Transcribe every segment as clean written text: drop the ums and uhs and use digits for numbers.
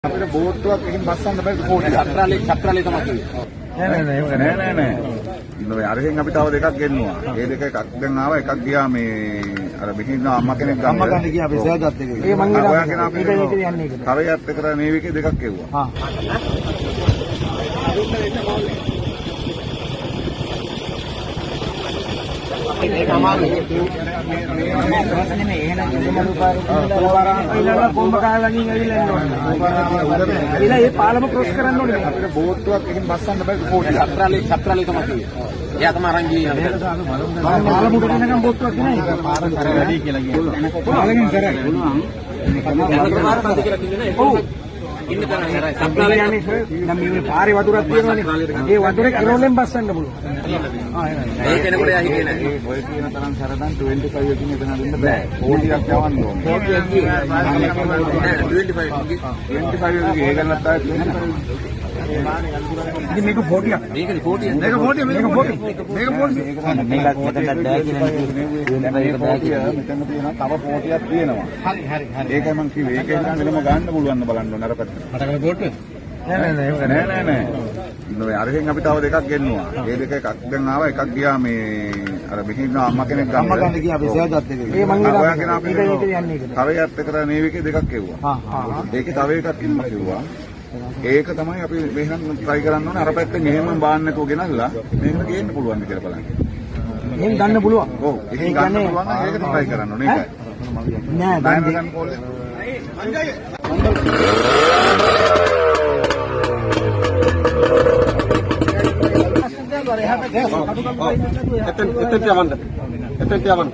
අපිට බෝට්ටුවක් එකකින් බස්සන්න බෑ කෝටි සත්‍රාලේ සත්‍රාලේ තමයි කිව්වේ. නෑ නෑ නෑ නෑ නෑ නෑ. ඉන්න අරහෙන් අපි තව දෙකක් ගෙන්නුවා. ඒ දෙක එකක් දැන් ආවා, එකක් ගියා මේ අර මෙහි ඉන්න අම්මා කෙනෙක් ගන්න. අම්මා ගන්න ගියා අපි සර් ගත්ත එක. ඒ මං ඔයා අපි ඒක යන්නේ ඒක. තව එකත් එක නේවි එකේ දෙකක් එව්වා. හා. ඒක අමාරුයි. නෙමෙයි එහෙනම් කොම්බ කාල ළඟින් ඇවිල්ලා එන්න ඕනේ. ඇවිල්ලා ඒ පාලම ක්‍රොස් කරන්න ඕනේ. අපිට බෝට්ටුවක් එකකින් බස්සන්න බෑ කෝටි සත්‍රාලේ සත්‍රාලේ තමයි කිව්වේ. එයා තමයි අරන් ගියේ. පාලම උඩ යනකම් බෝට්ටුවක් ගෙනයි. පාර සැර වැඩි කියලා කියනවා. පාලකින් සැරයි. පුළුවන්. පාර මැද කියලා කිව්වේ නෑ. ඔව්. ඉන්න තරම් සැරයි. සත්‍රාලේ යන්නේ සර්. දැන් මේ පාරේ වතුරක් තියෙනවනේ. ඒ වතුරේ කෙරෝලෙන් බස්සන්න පුළුවන්. ඒ කෙනෙකුට එයා හිටියේ නෑ. ඔය කියන තරම් සැර නම් 25 එකකින් එතන දෙන්න බෑ. කෝටියක් යවන්න ඕනේ. කෝටියක් ගියේ. නෑ 25 25 එකකින් ඒ ගන්නත් ආයේ 25. ඉතින් මේක 40ක්. මේකනේ 40. මේක 40, මේක 40. මේක 40. මේකත් මෙතනට බෑ කියලා නේ. මේ 40 මෙතන තියෙනවා, තව 40ක් තියෙනවා. හරි හරි හරි. ඒකයි මං කිව්වේ. ඒකෙන් නම් වෙනම ගන්න පුළුවන් බලන්න ඕන අර පැත්තට. මට කල බෝට්ටුව? නෑ නෑ නෑ නෑ නෑ නෑ. ඉන්න අරහෙන් අපි තව දෙකක් ගෙන්නුවා. ඒ දෙක එකක් දැන් ආවා, එකක් ගියා මේ අර මෙහි ඉන්න අම්මා කෙනෙක් ගන්න. අම්මා ගන්න ගියා අපි සර් ගත්ත එක. ඒ මං ඔයා කෙනා අපි ඒක යන්නේ ඒක. තව එකත් එක නේවි එකේ දෙකක් එව්වා. හා හා. ඒකේ තව එකක් ඉන්න කිව්වා. ඒක තමයි අපි මෙහෙනම් try කරන්න ඕනේ, අර පැත්තෙන් එහෙමම බාන්න නැතුව ගෙනල්ලා මේකට ගේන්න පුළුවන්ද කියලා බලන්න. එහෙන් ගන්න පුළුවන්. ඔව්, එහෙන් ගන්න පුළුවන් නම් ඒක try කරන්න ඕනේ ඒකයි. නෑ දැන් ගන්න කෝල් එක. එතෙන් එතෙන් යවන්න. එතෙන් යවන්න.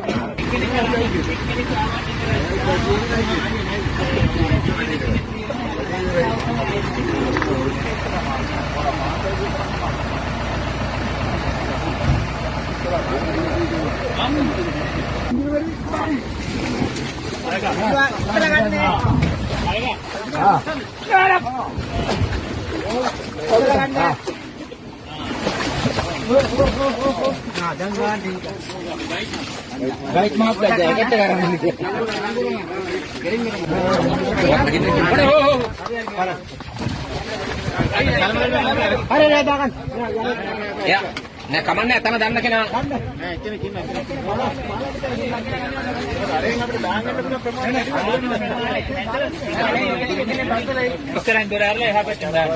බයික් මාත් දැන් එකට කරන්නේ. හරි නෑ දාගන්න. එයා නෑ කමන්නේ තම දන්න කෙනා. ඉස්සරහින් දොර ඇරලා එහා පැත්තට දාන්න.